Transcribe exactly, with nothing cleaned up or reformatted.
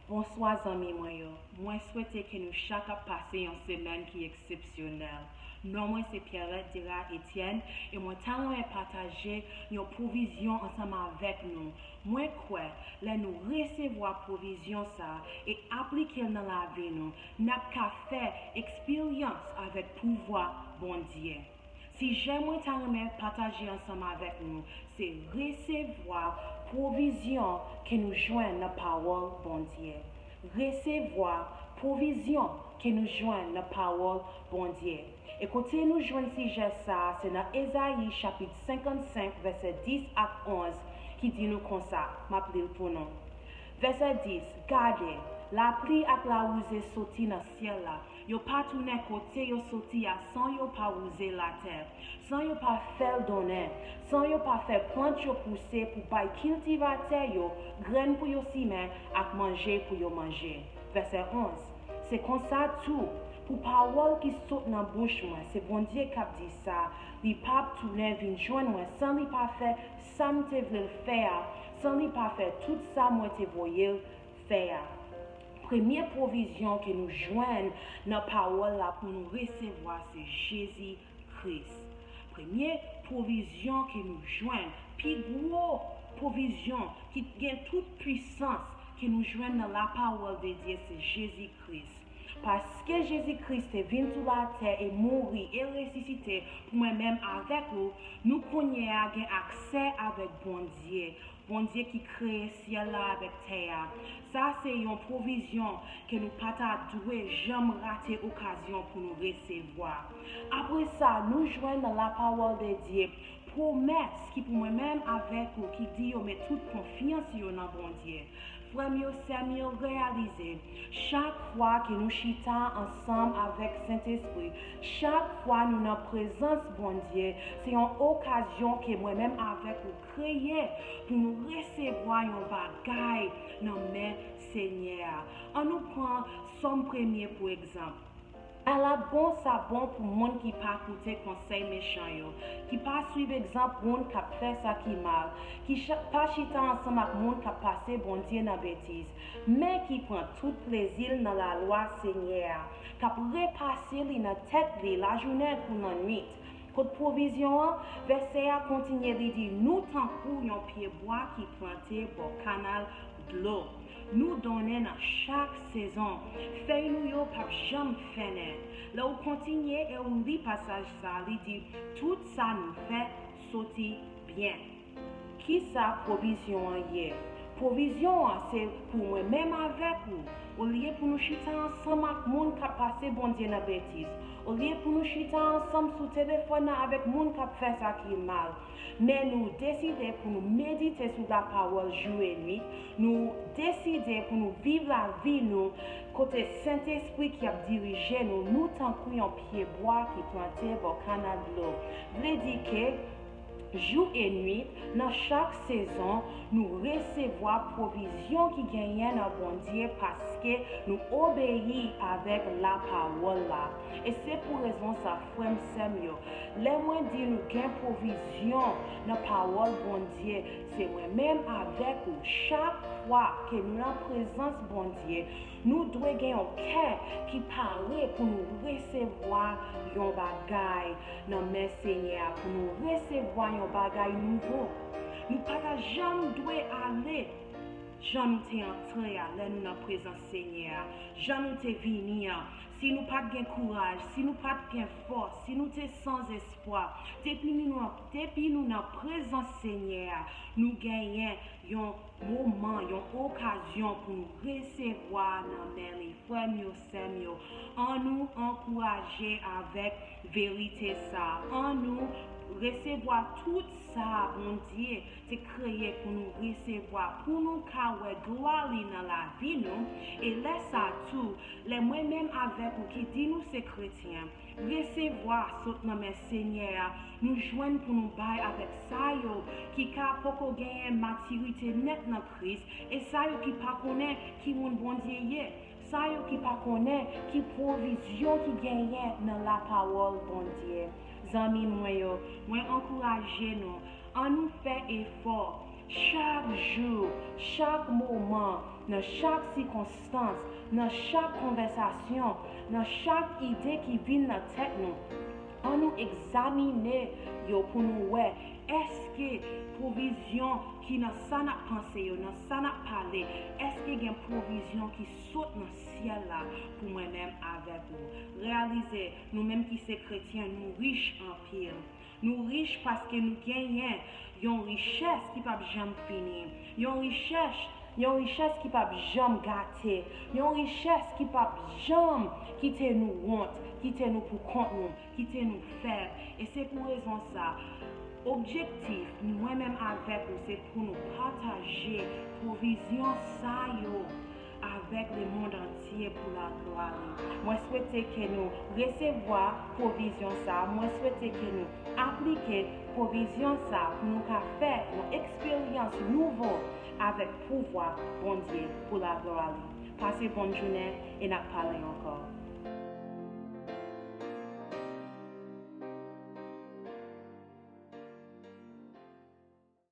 Bonswa zanmi mwen yo. Mwen swete ke nou chak ap pase yon semèn ki eksepsyonèl. Non mwen se Pierrette Dera Etienne e mwen ta renmen pataje yon pwovizyon ansanm avèk nou. Mwen kwè lè nou resevwa pwovizyon sa a e aplike l nan lavi nou, n ap ka fè eksperyans avèk pouvwa Bondye. Sijè mwen ta renmen pataje ansanm avèk nou se resevwa pwovizyon ke nou jwenn nan pawòl Bondye. Resevwa pwovizyon ke nou jwenn nan pawòl Bondye. E kote nou jwenn sijè sa a, se nan Ezayi chapit senkannsenk, vèsè dis ak onz, ki di nou konsa, m ap li l pou nou. Vèsè dis, Gade, lapli ak lawouze soti nan syèl la, yo pa tounen kote yo soti a san yo pa wouze latè, san yo pa fè l donnen, san yo pa fè plant yo pouse pou bay kiltivatè yo grenn pou yo simen ak manje pou yo manje. Vèsè onz, Se konsa tou, pou pawòl ki sot nan bouch mwen, se Bondye k ap di sa, li p ap tounen vin jwenn mwen san li pa fè sa m te vle l fè a, san li pa fè tout sa mwen te voye l fè a. Premye pwovizyon ke nou jwenn nan pawòl la pou nou resevwa se Jezi Kris. Premye pwovizyon ke nou jwenn, pi gwo pwovizyon ki gen tout pwisans ke nou jwenn nan lapawòl de Dye se Jezi Kris. Paske Jezi Kris te vin sou latè e mouri e resisite pou mwen menm avèk ou, nou kounye a gen aksè avèk Bondye. Bondye ki kreye syèl la avèk tè a. Sa se yon pwovizyon ke nou pa ta dwe janm rate okazyon pou nou resevwa. Apre sa, nou jwenn nan lapawòl de Dye pwomès ki pou mwen menm avèk ou ki di yo met tout konfyans yo nan Bondye. Frè m yo, sè m yo, reyalize, chak fwa ke nou chita ansanm avèk Sentespri, chak fwa nou nan prezans Bondye, se yon okazyon ke mwen menm avèk ou kreye pou nou resevwa yon bagay nan men Senyè a. Ann nou pran Sòm premye pou egzanp. Ala bon sa bon pou moun ki pa koute konsèy mechan yo, ki pa swiv egzanp moun k ap fè sa ki mal, ki pa chita ansanm ak moun k ap pase Bondye nan betiz, men ki pran tout plezi l nan lalwa Senyè a, k ap repase li nan tèt li lajounen kou lannwit. Kot pwovizyon an, vèsè a kontinye li di, nou tankou yon pyebwa ki plante bò kanal dlo. Nou donnen nan chak sezon. Fèy nou yo p ap janm fennen. Lè w kontinye e w li pasaj sa, li di, tout sa nou fè soti byen. Kisa pwovizyon an ye? Pwovizyon an se pou mwen menm avèk ou. Olye pou nou chita ansanm ak moun k ap pase Bondye nan betiz, olye pou nou chita ansanm sou telefòn nan avèk moun k ap fè sa ki mal, men nou deside pou nou medite sou lapawòl jou e nwit, nou deside pou nou viv lavi nou kote Sentespri ki ap dirije nou, nou tankou yon pyebwa ki plante bò kanal dlo. Vle di ke jou e nwit, nan chak sezon, nou resevwa pwovizyon ki genyen nan Bondye paske nou obeyi avèk lapawòl la. E se pou rezon sa, frè m, sè m yo, lè mwen di nou gen pwovizyon nan pawòl Bondye, se mwen menm avèk ou, chak fwa ke nou nan prezans Bondye, nou dwe gen yon kè ki pare pou nou resevwa yon bagay nan men Senyè a, pou nou resevwa yon bagay nouvo. Nou pa ta janm dwe ale jan nou te antre a lè nou nan prezans Senyè a, jan nou te vini an. Si nou pa t gen kouraj, si nou pa t gen fòs, si nou te san espwa, depi nou nan, depi nou nan prezans Senyè a, nou genyen yon moman, yon okazyon pou nou resevwa nan men li. Frè m yo, sè m yo, ann nou ankouraje avèk verite sa a. Ann nou resevwa tout sa Bondye te kreye pou nou resevwa, pou nou ka wè glwa li nan lavi nou. E lè sa a tou, lè mwen menm avèk ou ki di nou se kretyen, resevwa sot nan men Senyè a, nou jwenn pou nou bay avèk sa yo ki ka poko genyen matirite nèt nan Kris, e sa yo ki pa konnen ki moun Bondye ye, sa yo ki pa konnen ki pwovizyon ki genyen nan lapawòl Bondye. Zanmi mwen yo, mwen ankouraje nou, ann nou fè efò chak jou, chak moman, Nan chak sikonstans, nan chak konvèsasyon, nan chak ide ki vin nan tèt nou, ann nou egzamine yo pou nou wè, èske pwovizyon ki nan sa n ap panse yo, nan sa n ap pale, èske gen pwovizyon ki sot nan syèl la pou mwen menm avèk ou? Reyalize, nou menm ki se kretyen, nou rich anpil. Nou rich paske nou genyen yon richès ki p ap janm fini, yon richès yon richès ki p ap janm gate, yon richès ki p ap janm kite nou wont, kite nou pou kont nou, kite nou fèb. E se pou rezon sa, objektif mwen menm avèk ou se pou nou pataje pwovizyon sa yo avèk lemonn antye pou laglwa li. Mwen swete ke nou resevwa pwovizyon sa, mwen swete ke nou aplike pwovizyon sa pou nou ka fè yon eksperyans nouvo avèk pouvwa Bondye pou laglwa li. Pase bòn jounen e n ap pale ankò.